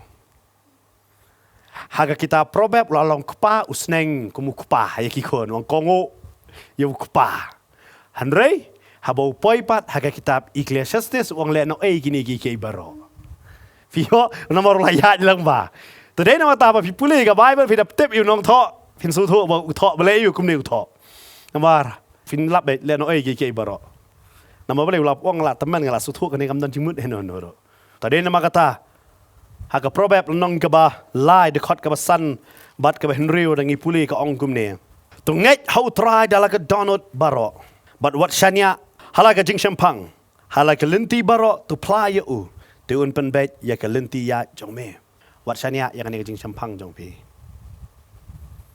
Ha ka kitab Proverb u la long kpa, u sneng kum u kpa ïa ki khun, u ong kohnguh ïa u kpa. Hynrei haba u poi pat ha ka kitab Ecclesiastes u ong lehnohei kine kiei kiei baroh. Phi ïoh namar u la ïaid lang ba. Te dei namar kata ba phi pule ka Bible phi da tip ïa u nongthoh, phin sngewthuh ba u thoh balei, ïa u kumne u thoh. Namar phin lap beit lehnohei kiei kiei baroh. Namar balei? U la ong la tymmen, nga la sngewthuh kane kam don jingmut heno heno ruh. Te dei namar kata ha ka Proverb lynnong kaba lai, dkhot kaba san bad kaba hynriew, da ngi pule ka ong kumne: To ngeit ha U Trai da la ka dohnud baroh, bad wat shaniah ha la ka jingshemphang. Ha la ka lynti baroh to phla ïa u, te un pynbeit ïa ka lynti ïaid jong me. Wat shaniah ïa kane ka jingshemphang jong phi.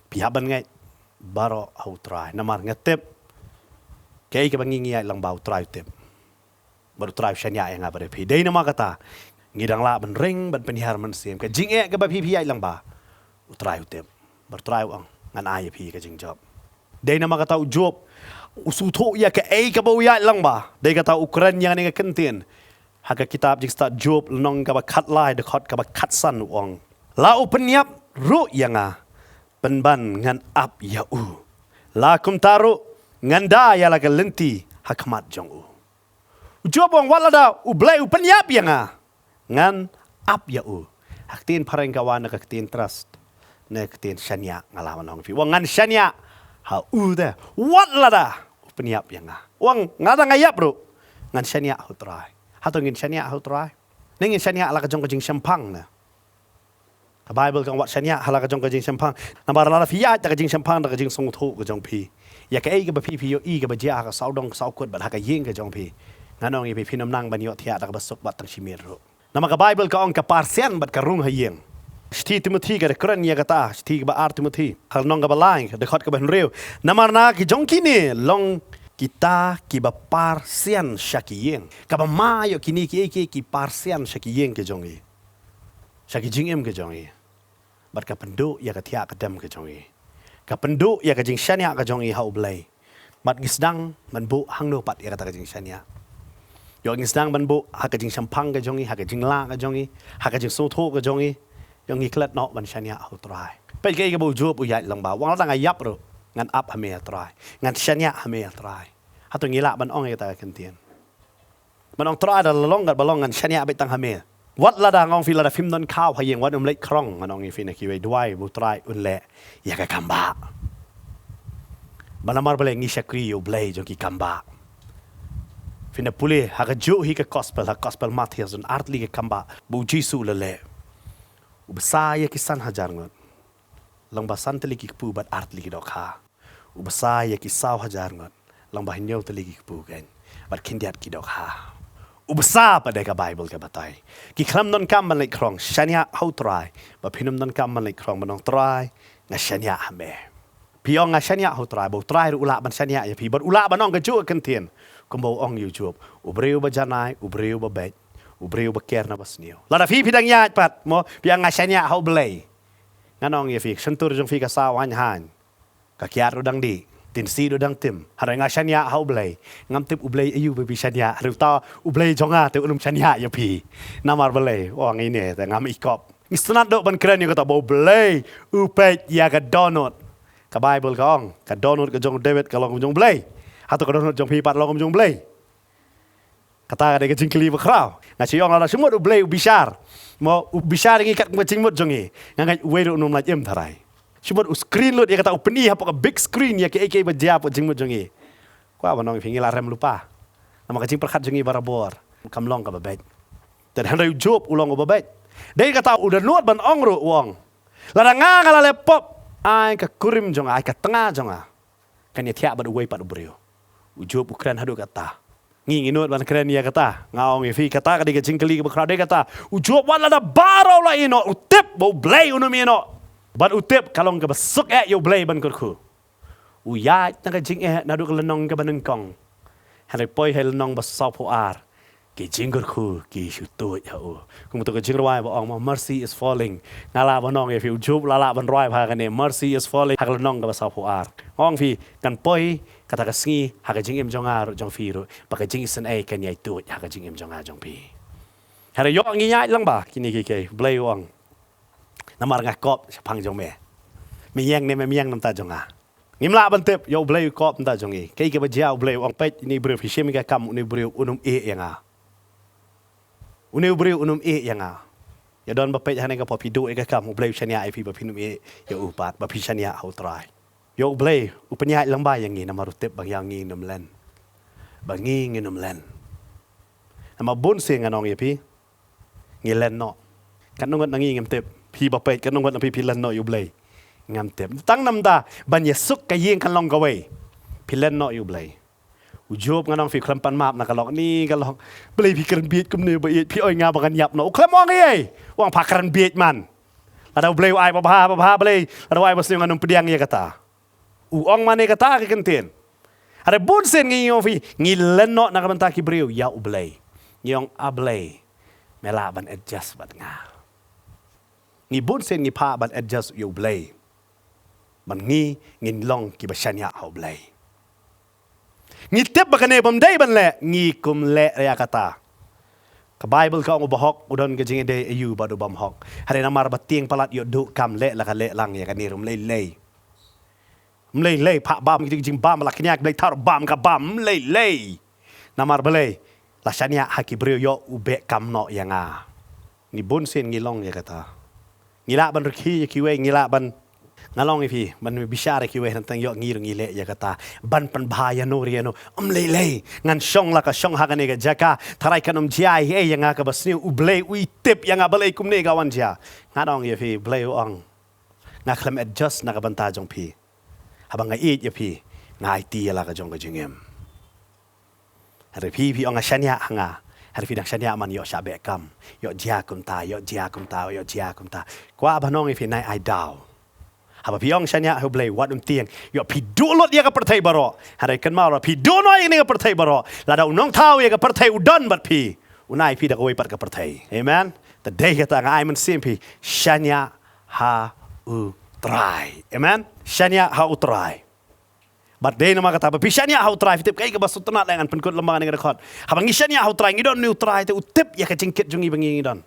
Phi hap ban ngeit baroh ha U Trai, namar nga tip kaei kaba ngi ngi ïaid lang ba U Trai u tip. Bad U Trai u shaniah ïa nga bad ïa phi. Dei namar kata ngi dang lah ban ring ban pynhiar mynsiem. Ka jingeh kaba phi phi ïaid lang ba, U Trai u tip. Bad U Trai u ong, ngan ai ïa phi ka jingjop. Dei namar kata u Job u sngewthuh ïa kaei kaba u ïaid lang ba. Dei kata u kren ïa kane ka kyntien ha ka kitab Jingstad Job lynnong kaba khatlai, dkhot kaba khatsan, u ong: La u pynïap ruh ïa nga, pynban ngan ap ïa u. La kumta ruh ngan da ïa la ka lynti ha khmat jong u. U Job u ong wat lada U Blei u pynïap ïa nga, ngan ap ïa u. Ha ka ktien phareng ka wan na ka ktien trust, na ka ktien shaniah, nga lah ban ong ïa phi. U ong ngan shaniah ha u te wat lada u pynïap ïa nga. U ong lada nga ïap ruh ngan shaniah ha U Trai. Hato ngin shaniah ha U Trai? Ne ngin shaniah la ka jong ka jingshemphang ne? Ka Bible ka ong wat shaniah ha la ka jong ka jingshemphang. Namar lada phi ïaid da ka jingshemphang, da ka jingsngewthuh ka jong phi ïa kaei kaba phi phi ïohi kaba jia ha ka sawdong ka sawkut bad ha ka ïing ka jong phi, ngan ong ïa phi, phin ym nang ban ïohthiah da kaba suk bad tang shi miet ruh. Namar ka Bible ka ong ka par sian bad ka rung ha ïing. Shithi Timothi ka da kren ïa kata, shithi kaba ar Timothi, ha lynnong kaba lai, dkhot kaba hynriew: Namar na ki jong kine long kita kiba par sian sha ki ïing. Kaba ma ïoh kine kiei kiei ki par sian sha ki ïing ka jong ngi, sha ki jingim ka jong ngi. Bad ka pynduh ïa ka thiah ka dem ka jong ngi. Ka pynduh ïa ka jingshaniah ka jong ngi ha U Blei. Bad ngi sdang ban buh hangno pat ïa kata ka jingshaniah? Ïoh ngi sdang ban buh ha ka jingshemphang ka jong ngi, ha ka jinglah ka jong ngi, ha ka jingsngewthuh ka jong ngi. Ïoh ngi klet noh ban shaniah ha U Trai. Peit kaei kaba u Job u ïaid lang ba, u ong lada nga ïap ruh ngan ap ha me, ïa Trai. Ngan shaniah ha me, ïa Trai. Hato ngi lah ban ong ïa kata ka kyntien? Ban ong Trai, da la long kat ba long, ngan shaniah beit tang ha me. Wat lada, nga ong phi, lada phim don khaw ha ïing, wat nym leit khrong, ngan ong ïa phi, na kiwei duwai ba U Trai un leh ïa ka kam ba. Ba namar balei? Ngi shakri ïa U Blei jong ki kam ba. Phin da pule ha kajuh hi ka gospel, ha gospel Mathaios, don artylli ki kam ba ba U Jisu u la leh. U bsa ïa ki san hajar ngut, lyngba san tylli ki kpu bad ar tylli ki dohkha. U bsa ïa ki saw hajar ngut, lyngba hynñiew tylli ki kpu kein bad khyndiat ki dohkha. U bsa pat, de ka Bible ka batai. Ki khlem donkam ban leit khrong, shaniah ha U Trai. Ba phin ym donkam ban leit khrong, ban ong Trai, nga shaniah ha me. Phi ong nga shaniah ha U Trai, ba U Trai ruh u lah ban shaniah ïa phi. Bad u lah ban ong kajuh ka kyntien, kumba u ong ïa u Job: U briew ba janai, u briew ba beit, u briew ba ker na ba sniew. Lada phi phi dang ïaid pat mo, phi ong nga shaniah ha U Blei. Ngan ong ïa phi, shyntur jong phi ka saw haiñ haiñ. Ka kiad ruh dang dih, tynsi ruh dang tim. Hynrei nga shaniah ha U Blei. Ngam tip U Blei aïu ba phi shaniah. Hynrei uta U Blei jong nga te un ym shaniah ïa phi. Namar balei? Ong ine te ngam ikop. Ngi sngewthuh ban kren ïa kata ba U Blei u peit ïa ka dohnud. Ka Bible ka ong ka dohnud ka jong u David ka long kum jong U Blei. Hato ka dohnud jong phi pat long kum jong U Blei? Kata ka dei ka jingkylli ba khraw. Nga shu ong lada shu mut U Blei u bishar, mo, u bishar ïa ngi katkum ka jingmut jong ngi, nga ngeit uwei ruh un ym lait im tharai. Shu mut u screen lut ïa kata, u pyni hapoh ka big screen ïa kiei kiei ba jia hapoh jingmut jong ngi. Kwah ban ong ïa phi, ngi la rem lypa. Namar ka jingpyrkhat jong ngi barabor kam long kaba beit. Te hynrei u Job u long uba beit. Dei kata u dohnud ban ong ruh, u ong, lada nga, nga la leh pop, ai ka kurim jong nga, ai ka tnga jong nga. kan ïa thiah bad uwei pat u briew. U Job u kren haduh katta. Ngi ngi nud ban kren ïa kata. Nga ong ïa phi kata ka dei ka jingkylli kaba khraw dei kata. U Job wat lada baroh la ïehnoh u tip ba U Blei un ym ïehnoh. Bad u tip ka long kaba suk eh ïa U Blei ban kyrkhu. U ïaid na ka jingeh naduh ka lynnong kaba nyngkong. Hynrei poi ha lynnong ba sawphew ar. Ki jingkyrkhu ki shu tuid ha u. Kumta ka jingrwai ba ong ma mercy is falling. Nga lah ban ong ïa phi u Job la lah ban rwai bha kane mercy is falling ha ka lynnong kaba sawphew ar. Ong phi kan poi kata ka sngi ha ka jingim jong nga ruh jong phi ruh ba ka jingisynei kan ïai tuid ha ka jingim jong nga jong phi. Hynrei ïoh ngi ïaid lang ba kine kiei kiei Blei u ong. Namar nga kop shaphang jong me. Me ïeng ne mem ïeng na bynta jong nga. Ngim lah ban tip ïa U Blei u kop na bynta jong ngi. Kaei kaba jia U Blei u ong peit une u briew phi shim ïa ka kam une u briew un ym ïeh ïa nga. Une u briew un ym ïeh ïa nga. Ïa don ba peit hangne ka por phi duh ïa ka kam U Blei u shaniah ïa phi ba phin ym ïeh ïa u pat ba phi shaniah ha U Trai. Ïa U Blei u pynïaid lang ba ïa ngi namar u tip ba ïa ngi ngin ym len. Ba ngi ngin ym len. Namar bun sien ngan ong ïa phi. Ngi len noh. Katno ngut na ngi ngim tip. Phi ba peit katno ngut na phi phi len noh ïa U Blei. Ngam tip. Tang namar ban ïasuk ka ïing kan long kawei. Phi len noh ïa U Blei. U Job ngan ong phi khlem pan map na ka lok ni ka lok. Blei phi kren bieit kumne ba ïeit phi oi nga ba ngan ïap noh. U khlem ong ei ei. U ong pha kren bieit man. Lada U Blei u ai ba bha ba bha Blei. Lada u ai ba sniew ngan ym pdiang ïa kata. U ong mane kata ka kyntien. Hynrei bun sien ngi ong phi ngi len noh na ka bynta ki briew ïa U Blei. Ngi ong a Blei me lah ban adjust bad nga. Ngi bun sien ngi phah ban adjust ïa U Blei. Ban ngi ngin long kiba shaniah ha U Blei. Ngi tip ba kane bym dei ban leh ngi kum leh ïa kata. Ka Baibl ka ong u bahok u don ka jingïadei aïu bad u bymhok. Hynrei namar ba tieng palat ïoh duh kam leh la ka leh lang ïa kane ruh ym lei lei. Ym lei lei phah bam ki jingbam la kñia ki Blei thar bam ka bam ym lei lei. Namar balei la shaniah ha ki briew ïoh u beh kam noh ïa nga. Ngi bun sien ngi long ïa kata. Ngi lah ban rkhie ïa kiwei ngi lah ban nga long ïa phi ban bishar ïa kiwei hynrei tang ïoh ngi ruh ngi leh ïa kata ban pynbha ïa no ïa no ym lei lei ngan shong la ka shong ha kane ka jaka tharai kan ym jia ïa nga kaba sniew U Blei u i tip ïa nga balei kumne ka wan jia. Nga ong ïa phi Blei u ong nga khlem adjust na ka bynta jong phi. Haba nga ïeit ïa phi nga aiti ïa la ka jong ka jingim. Hynrei phi phi ong nga shaniah ha nga. Hynrei phi dang shaniah man ïoh shah beh kam. Ïoh jia kumta, ïoh jia kumta, ïoh jia kumta. Kwah ban ong ïa phi nai ai daw. Haba phi ong shaniah ha U Blei wat um tieng. Ïoh phi duh lut ïa ka pyrthei baroh. Hynrei kynmaw ruh phi duh noh ïa kane ka pyrthei baroh. Lada u nongthaw ïa ka pyrthei u don bad phi. U nai phi da kawei pat ka pyrthei. Amen. Te dei kata nga ai mynsiem phi shaniah ha U Trai. Amen. Shaniah ha U Trai. Bad dei namar kata ba phi shaniah ha U Trai phi tip kaei kaba sngewtynnat leh ngan pynkut lem bad kane ka dkhot. Haba ngi shaniah ha U Trai ngi don une U Trai te u tip ïa ka jingkit jong ngi ba ngi ngi don.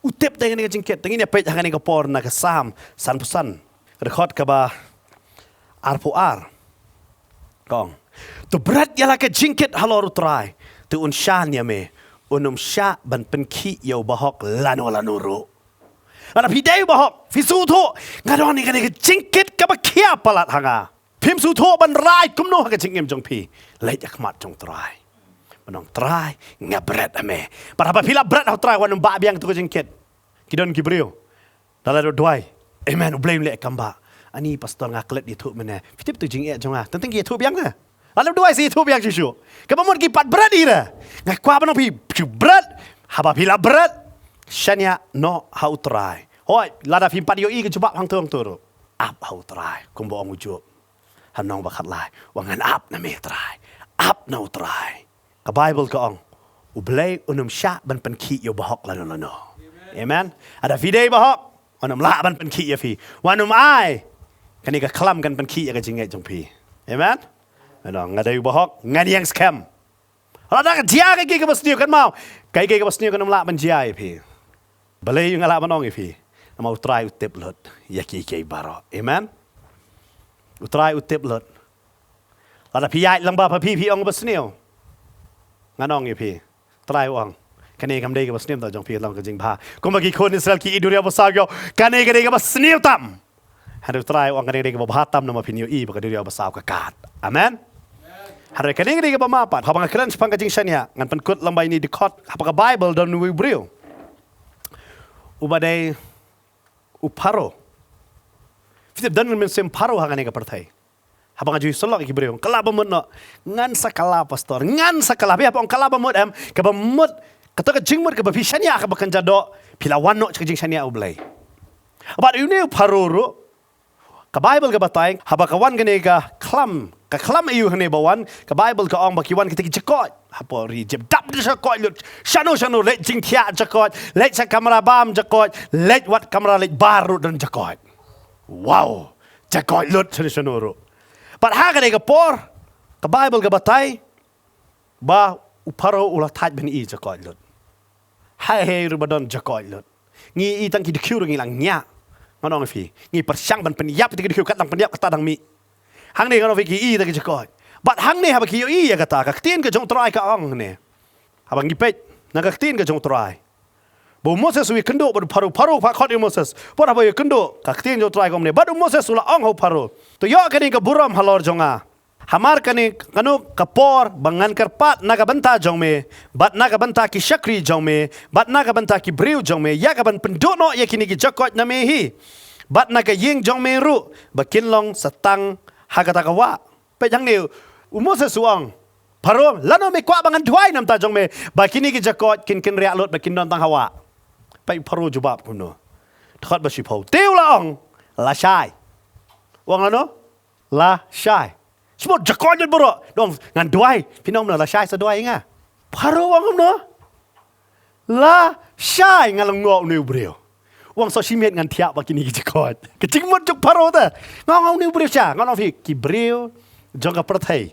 U tip te kane ka jingkit te ngin ïa peit ha kane ka por na ka Salm sanphew san. Ka dkhot kaba arphew ar. Ka ong. To bret ïa la ka jingkit halor U Trai te un shan ïa me un ym shah ban pynkhih ïa u bahok lano lano ruh. Lada phi dei u bahok phi sngewthuh nga don ïa kane ka jingkit kaba khia palat ha nga. Phim sngewthuh ban rai kumno ha ka jingim jong phi. Leit ïa khmat jong Trai. Ban ong Trai nga bret ha me. Bad haba phi la bret ha Trai wan ym bah biang tu ka jingkit. Ki don ki briew. Da la dep duwai. Amen U Blei um leh kam bah. Ani pastor nga klet ïathuh mynne. Phi tip tu jingeh jong nga. Teng teng ki ïathuh biang te. La dep duwai sa ïathuh biang shuh shuh. Kaba mut ki pat bret ïa re. Nga kwah ban ong phi phi bret. Haba phi la bret. Shaniah noh ha U Trai. Hoi lada phim pat ïohi ka jubab hangto hangto ruh. Ap ha U Trai kumba ong u Job. Ha nong ba khatlai. Wa ngan ap na me Trai. Ap na U Trai. Ka Baibl ka ong U Blei un ym shah ban pynkhih ïa u bahok lano lano. Amen. Lada phi dei bahok un ym lah ban pynkhih ïa phi. Wan ym ai kane ka khlam kan pynkhih ïa ka jingngeit jong phi. Amen. Nga dei u bahok ngan ïeng skhem. Lada ka jia kaei kaei kaba sniew kan mau kaei kaei kaba sniew kan ym lah ban jia ïa phi. Balei nga lah ban ong ïa phi? Namar U Trai u tip lut ïa kiei kiei baroh. Amen. U Trai u tip lut. Lada phi ïaid lang ba pha phi phi ong ba sniew. Ngan ong ïa phi. Trai u ong. Kane kam dei kaba sniew ta jong phi long ka jingbha. Kumba ki khun Israel ki i duriaw ba saw ïoh. Kane ka dei kaba sniew tam. Hynrei Trai u ong kane ka dei kaba bha tam namar phin ïohi ba ka duriaw ba saw ka kat. Amen. Hynrei kane ka dei kaba ma pat haba nga kren shaphang ka jingshaniah ngan pynkut lang ba ini dkhot haba ka Baibl don uwei u briew. Uba dei u Pharo. Phi tip don ngan mynsiem Pharo ha kane ka pyrthei. Haba nga ju ïasyllok ïa ki briew, kylla ba mut noh. Ngan sa kylla, pastor, ngan sa kylla. Phi hap ong kylla ba mut em, kaba mut, kata ka jingmut kaba phi shaniah kaba kynja doh, phi la wan noh sha ka jingshaniah U Blei. Bad une u Pharaoh ruh, ka Baibl ka batai, haba ka wan kane ka khlam, ka khlam aïu hangne ba wan, ka Baibl ka ong ba ki wan kita ki jakoit hapoh ri Ijip, dap da jakoit lut, shano shano, leit jingthiah jakoit, leit sha kamra bam jakoit, leit wat kamra leit bar ruh don jakoit. Wow, jakoit lut shano shano ruh. Bad ha kane ka por, ka Baibl ka batai ba u Pharaoh u la thait ban i jakoit lut. Haei haei ruh ba don jakoit lut. Ngi i tang ki dkhiew ruh ngi la ngiah. Ngan ong ïa phi, ngi pyrshang ban pynïap ïa ki dkhiew, kat dang pynïap kata dang mih. Hangne ngan ong ïa phi, ki i tang ki jakoit. Bad hangne haba ki ïohi ïa kata, ka ktien ka jong U Trai ka ong hangne, haba ngi peit na ka ktien ka jong U Trai, ba u Moses u ïakynduh bad u Pharaoh, Pharaoh phah khot ïa u Moses. Bad haba u ïakynduh, ka ktien jong U Trai ka ong hangne, bad u Moses u la ong ha u Pharaoh, to ïoh kane ka burom halor jong nga. Hamar kane, kano ka por ba ngan kyrpad na ka bynta jong me, bad na ka bynta ki shakri jong me, bad na ka bynta ki briew jong me, ïa kaban pynduh noh ïa kine ki jakoit na me hi, bad na ka ïing jong me ruh, ba kin long sa tang ha kata ka wah. Peit hangne, u Moses u ong, Pharaoh, lano me kwah ba ngan duwai na bynta jong me ba kine ki jakoit kin kynriah lut, ba kin don tang ha wah? Peit u Pharaoh u jubab kumno. Dkhot ba shiphew, te u la ong, lashai. U ong lano? Lashai. Shu mut jakoit lut baroh. U ong, ngan duwai. Phi ong kumno, lashai sa duwai ïa nga? Pharaoh u ong kumno? Lashai, nga la ngoh une u briew. U ong, sngewsih miet ngan thiah bad kine ki jakoit. Ka jingmut jong u Pharaoh te. Nga ong une u briew sha, ngan ong ïa phi, ki briew jong ka pyrthei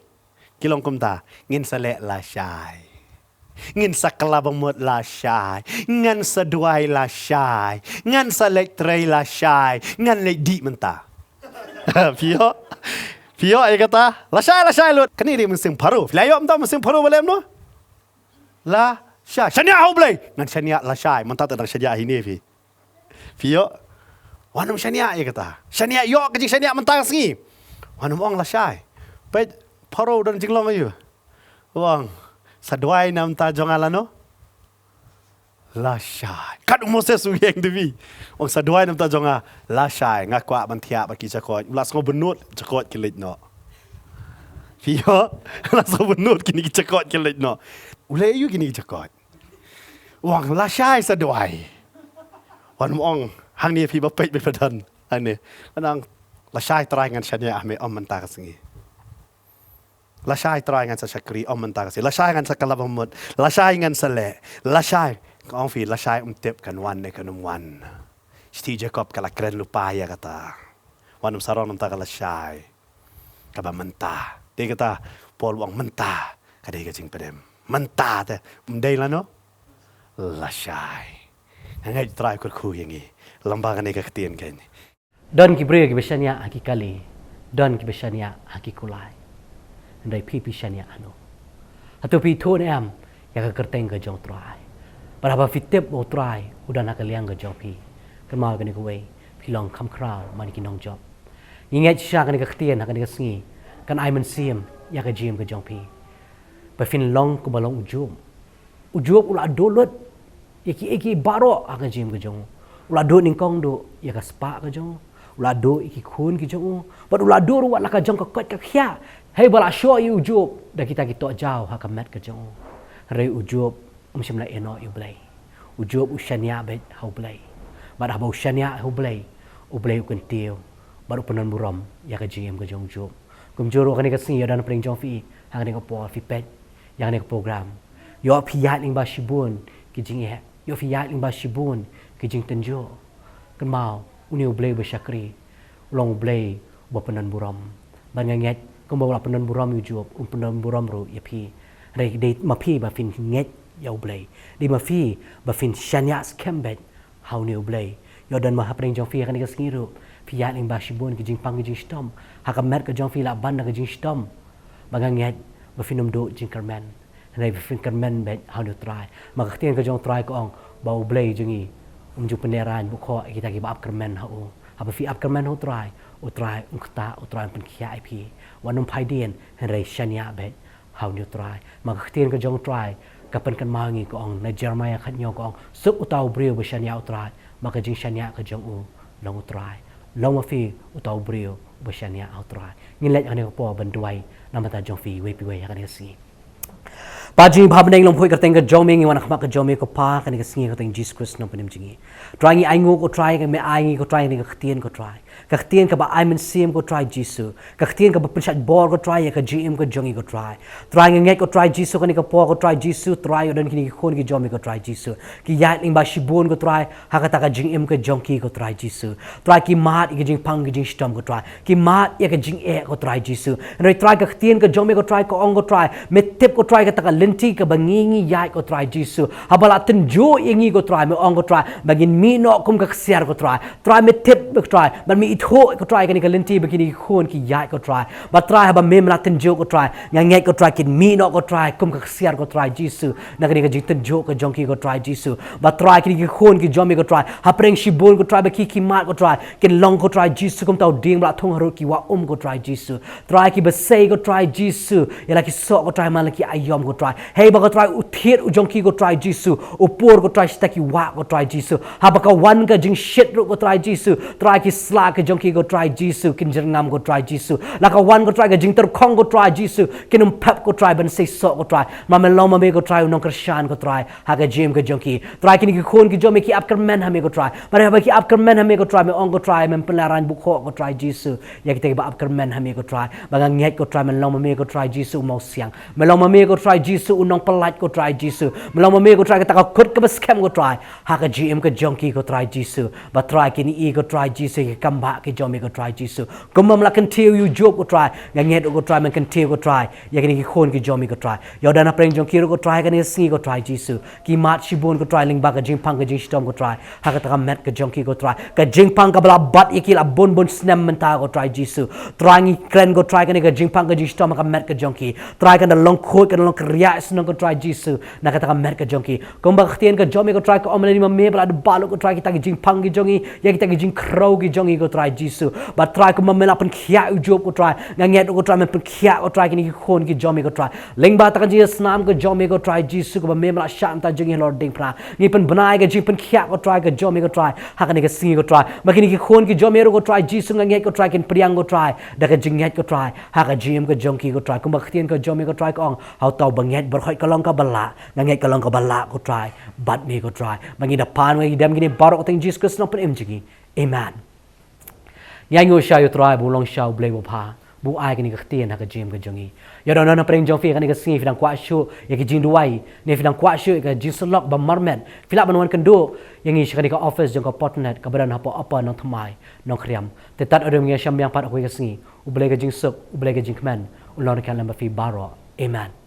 ki long kumta, ngin sa leh lashai. Ngin sa kylla ba mut lashai. Ngan sa duwai lashai. Ngan sa leit trei lashai. Ngan leit dih mynta. Phi ïoh? Phi ïoh ïa kata? Lashai, lashai lut. Kane dei mynsiem Pharaoh. Phi la ïoh mynta mynsiem Pharaoh ba leh kumno? Lashai. Shaniah ha U Blei. Ngan shaniah lashai. Mynta te dang shaniah hi ne phi. Phi ïoh? Wat nym shaniah ïa kata. Shaniah, ïoh ka jingshaniah mynta ka sngi. Wat nym ong lashai. Peit, Pharaoh u don jinglong aïu? U ong, sa duwai na bynta jong nga lano? Lashai. Kat u Moses u ïeng da phi. U ong, sa duwai na bynta jong nga. Lashai, nga kwah ban thiah bad ki jakoit. U la sngew bynnud, jakoit ki leit noh. Phi ïoh? U la sngew bynnud, kine ki jakoit ki leit noh. U leh aïu kine ki jakoit? U ong, lashai sa duwai. Wat nym ong, hangne phi ba peit ba phi don. Hangne. Ngan ong, lashai Trai, ngan shaniah ha me, ym mynta ka sngi. Lashai Trai, ngan sa shakri, ym mynta ka sngi. Lashai, ngan sa kylla ba mut. Lashai, ngan sa leh. Lashai. Nga ong ïa phi, lashai um tip kan wan ne kan ym wan. Shithi Jakob ka la kren lypa ïa kata. Wat nym sarong na bynta ka lashai kaba mynta. Te kata, Paul u ong mynta ka dei ka jingpynim. Mynta te, ym dei lano? Lashai. Nga ngeit Trai u kyrkhu ïa ngi lyngba kane ka ktien kane. Don ki briew kiba shaniah ha ki kali, don kiba shaniah ha ki kulai. Hynrei phi, phi shaniah hano? Hato phi ithuh ne em ïa ka kyrteng ka jong U Trai? Bad haba phi tip ba U Trai u don ha ka liang ka jong phi, kynmaw kane kawei, phi long kham khraw man ki nongjop. Ngi ngeit shisha kane ka ktien ha kane ka sngi kan ai mynsiem ïa ka jingim ka jong phi, ba phin long kumba long u Job. U Job u la duh lut ïa kiei kiei baroh ha ka jingim ka jong u. U la duh nyngkong duh ïa ka spah ka jong u. U la duh ïa ki khun ki jong u. Bad u la duh ruh wat la ka jong ka koit ka khiah, hei ba la shoh ïa u Job da kita ki tohjaw ha ka met ka jong u. Hynrei u Job um shym la ïehnoh ïa U Blei. U Job u shaniah beit ha U Blei. Bad haba u shaniah ha U Blei, U Blei u kyntiew bad u pyndonburom ïa ka jingim ka jong u Job. Kumjuh ruh kane ka sngi, ïa don pyrshah jong phi ha kane ka por, phi peit ïa kane ka program. Ïoh phi ïaid lyngba shibun ki jingeh, ïoh phi ïaid lyngba shibun ki jingtynjuh. Kynmaw, une U Blei ba shakri u long U Blei uba pyndonburom. Bad nga ngeit kumba u la pyndonburom ïa u Job, un pyndonburom ruh ïa phi. Hynrei dei ma phi ba phin ngeit ïa U Blei. Dei ma phi ba phin shaniah skhem beit ha une U Blei. Ïoh don ma hapdeng jong phi ha kane ka sngi ruh, phi ïaid lyngba shibun ki jingpang ki jingshitom. Ha ka met ka jong phi la ban da ka jingshitom. Bad nga ngeit ba phin ym duh jingkyrmen, hynrei ba phin kyrmen beit ha une U Trai. Ma ka ktien ka jong U Trai ka ong ba U Blei jong ngi um ju pynïarain bukhoh ïa kita kiba ap kyrmen ha u. Haba phi ap kyrmen ha U Trai, U Trai un ktah, U Trai un pynkhiah ïa phi. Wat nym phai dien, hynrei shaniah beit ha une U Trai. Ma ka ktien ka jong U Trai ka pynkynmaw ïa ngi, ka ong na Jeremaïah khathynñiew, ka ong, suk uta u briew ba shaniah U Trai, ma ka jingshaniah ka jong u long U Trai. Long ma phi uta u briew uba shaniah ha u Trai. Ngin leit ha kane ka por ban duwai namar ta jong phi iwei pa iwei ha kane ka sngi. Kpa jong ngi ba ha bneng, long phuh ïa ka kyrteng ka jong me, ngi wan ha khmat ka jong me ko Pa ha kane ka sngi ha ka kyrteng Jisu Khrist nongpynim jong ngi. Trai ngi ainguh ko Trai, ka me ai ngi ko Trai kane ka ktien ko Trai. Ka ktien kaba ai mynsiem ko Trai Jisu. Ka ktien kaba pynshait bor ko Trai ïa ka jingim ka jong ngi ko Trai. Trai nga ngeit ko Trai Jisu kane ka por ko Trai Jisu, Trai ïoh don kine ki khun ki jong me ko Trai Jisu. Ki ïaid lyngba shibun ko Trai, ha kata ka jingim ka jong ki ko Trai Jisu. Trai ki mad ïa ka jingpang ka jingshitom ko Trai. Ki mad ïa ka jingeh ko Trai Jisu. Hynrei Trai ka ktien ka jong me ko Trai ka ong ko Trai, me tip ko Trai kata ka lynti kaba ngi ngi ïaid ko Trai Jisu. Haba la tynjuh ïa ngi ko Trai, me ong ko Trai ba ngin mih noh kum ka ksiar ko Trai. Trai me tip ko Trai, ba me ithuh ko Trai kane ka lynti ba kine ki khun ki ïaid ko Trai. Ba Trai haba mem la tynjuh ko Trai, nga ngeit ko Trai kin mih noh ko Trai kum ka ksiar ko Trai Jisu. Na kane ka jingtynjuh ka jong ki ko Trai Jisu. Ba Trai kine ki khun ki jong me ko Trai, hapdeng shibun ko Trai ba ki ki mad ko Trai, kin long ko Trai Jisu kum uta u dieng ba la thung harud ki wah um ko Trai Jisu. Trai kiba sei ko Trai Jisu, ïa la ki soh ko Trai man la ki aïom ko Trai. Hei ba ko Trai u thied u jong ki ko Trai Jisu, u pur ko Trai shata ki wah ko Trai Jisu. Haba ka wan ka jingshit ruh ko Trai Jisu, Trai ki sla ka jong ki ko Trai Jisu kin jyrngam ko Trai Jisu. La ka wan ko Trai ka jingtyrkhong ko Trai Jisu, kin ym pep ko Trai ban sei soh ko Trai. Ma me long ma me ko Trai u nongkyrshan ko Trai ha ka jingim ka jong ki. Trai kine ki khun ki jong me ki ap kyrmen ha me ko Trai. Bad haba ki ap kyrmen ha me ko Trai, me ong ko Trai, mem pynlehrain bukhoh ko Trai Jisu ïa kita kiba ap kyrmen ha me ko Trai. Ba nga ngeit ko Trai, me long ma me ko Trai Jisu u mawsiang. Me long ma me ko Trai Jisu u nongpyllait ko Trai Jisu. Me long ma me ko Trai kata ka kut kaba skhem ko Trai ha ka jingim ka jong ki ko Trai Jisu. Ba Trai kin ïohi ko Trai Jisu ïa ki kambah ki jong me ko Trai Jisu. Kumba me la kyntiew ïa u Job ko Trai, nga ngeit ko Trai men kyntiew ko Trai ïa kine ki khun ki jong me ko Trai. Ïoh don hapdeng jong ki ruh ko Trai kane ka sngi ko Trai Jisu. Ki mad shibun ko Trai lyngba ka jingpang ka jingshitom ko Trai. Ha kata ka met ka jong ki ko Trai, ka jingpang kaba la bat ïa ki la bun bun snem mynta ko Trai Jisu. Trai ngi kren ko Trai kane ka jingpang ka jingshitom ha ka met ka jong ki. Trai kan da long khuid, kan da long kyrïah shnong ko Trai Jisu. Na kata ka met ka jong ki. Kumba ka ktien ka jong me ko Trai ka ong, lane ma me ba la da balut ko Trai kita ki jingpang ki jong ngi ïa kita ki jingkhrew ki jong ngi ko Trai Jisu. Ba Trai kumba me la pynkhiah ïa u Job ko Trai, nga ngeit ko Trai men pynkhiah ko Trai kine ki khun ki jong me ko Trai. Lyngba ta ka jingïasnam ka jong me ko Trai Jisu, kaba me la shah na bynta jong ngi halor diengphna. Ngi pynbna ïa ka jingpynkhiah ko Trai ka jong me ko Trai ha kane ka sngi ko Trai. Ba kine ki khun ki jong me ruh ko Trai Jisu, nga ngeit ko Trai kin pdiang ko Trai da ka jingngeit ko Trai ha ka jingim ka jong ki ko Trai. Kumba ka ktien ka jong me ko Trai ka ong, ha uta uba ngeit baroh ka long kaba lah. Nga ngeit ka long kaba lah ko Trai bad me ko Trai. Ba ngi da pan, ba ngi dem kine baroh ha ka kyrteng Jisu Khrist nongpynim jong ngi. Amen. Ngi ainguh shai ïa u Trai ba u long shai u Blei uba bha, ba u ai kane ka ktien ha ka jingim ka jong ngi. Ïa don hapdeng jong phi ha kane ka sngi, phi dang kwah shuh ïa ka jingduwai, ne phi dang kwah shuh ïa ka jingsyllok ba marmet, phi lah ban wan kynduh ïa ngi sha kane ka office jong ka Potnet kaba don hapoh Upper Nongthymmai, Nongkriam. Te tad haduh ngin ïashem biang pat ha kawei ka sngi, U Blei ka jingsuk, U Blei ka jingkmen un long ryngkat lem bad phi baroh. Amen.